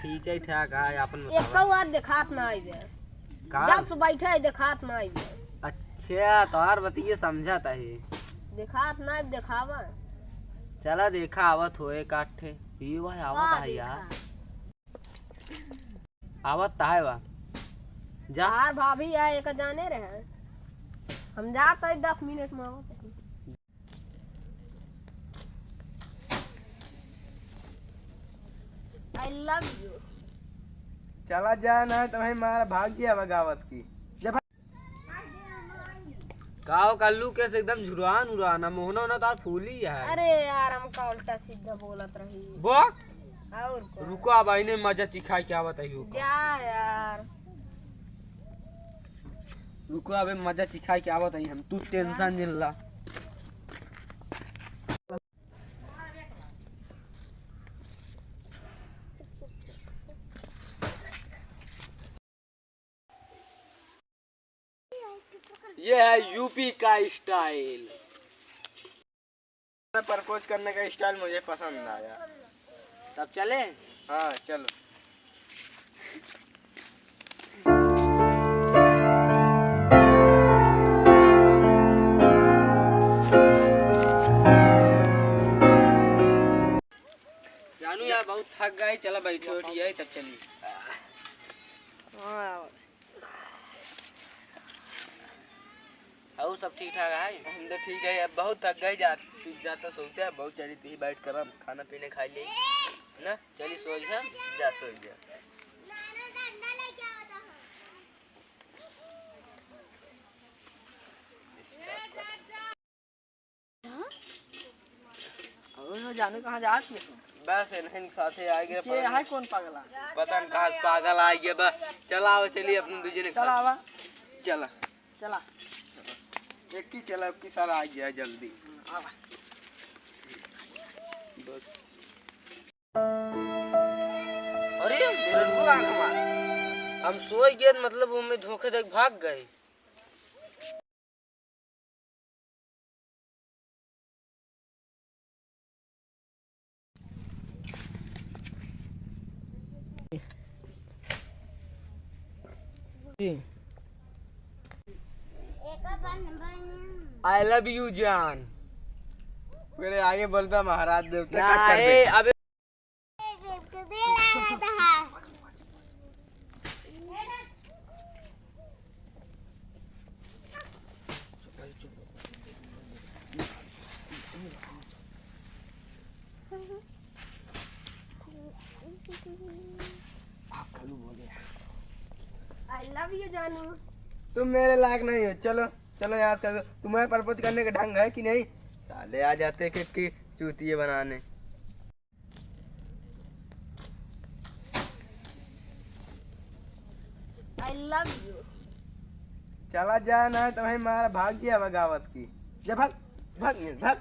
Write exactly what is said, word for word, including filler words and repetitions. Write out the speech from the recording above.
ठीक है, ठीक है, अपन बतावा। एको बार देखात ना आइबे। का? जब से बैठे है, देखात ना आइबे। अच्छा, तोहार बतिये समझत है। देखात ना आइबे, देखावा। चला देखा, आवत होए काठे। ये भाई आवत वाह, है यार। देखा। आवत त है बा। जा। यार, भाभी आए का जाने रहे। हम जात है दस मिनट में आवत है। I love you। चला जा, ना तो भाई मारा भाग गया बगावत की। जब का हो कल्लू, केस एकदम झुरान उरान है, मोहना होना तार फूली है। अरे यार, हम का उल्टा सीधा बोलत रही। बो? और का? रुको, अब आईने मजा चिखाई के आवत है। जा यार। रुको, अबे मजा चिखाई के आवत है हम, तू tension जिन ला। ये है यूपी का style। Propose करने का style मुझे पसंद आया। तब चले? हाँ, चलो। जानू यार, बहुत थक गए, चला बैठे उठी है, तब चली। हाँ। और सब ठीक ठाक है? हम तो ठीक है, अब बहुत थक गए, जा, तू जा तो सोते हैं, बहुत चली तू ही बैठ कर हम खाना पीने खा ले ना, चली सो जा। जा सो जा। और जानू कहाँ जात है तू? बस इन्हीं साथे आ गए के पगला। है कौन पगला? पता नहीं कहाँ से पागल आ गया बा। चला आवा, चलिए अपने दू जने चला आवा। चला। चला। एक ही चला, अब की साला आ गया जल्दी। हम्म, आवा। बस। अरे, रघु आंख मार। हम सोई गए, मतलब, वो में धोखे देख भाग गए। I love you जान। मेरे आगे बोलता महाराज देवता ना, कट कर दे। ए, अबे I love you जानू। तुम मेरे लायक नहीं हो। चलो, चलो यहाँ से। तुम्हें propose करने का ढंग है कि नहीं? साले आ जाते कि, कि चूतिए बनाने। I love you। चला जा ना, तो भाई मारा भाग गया बगावत की। जा भाग, भाग, भाग।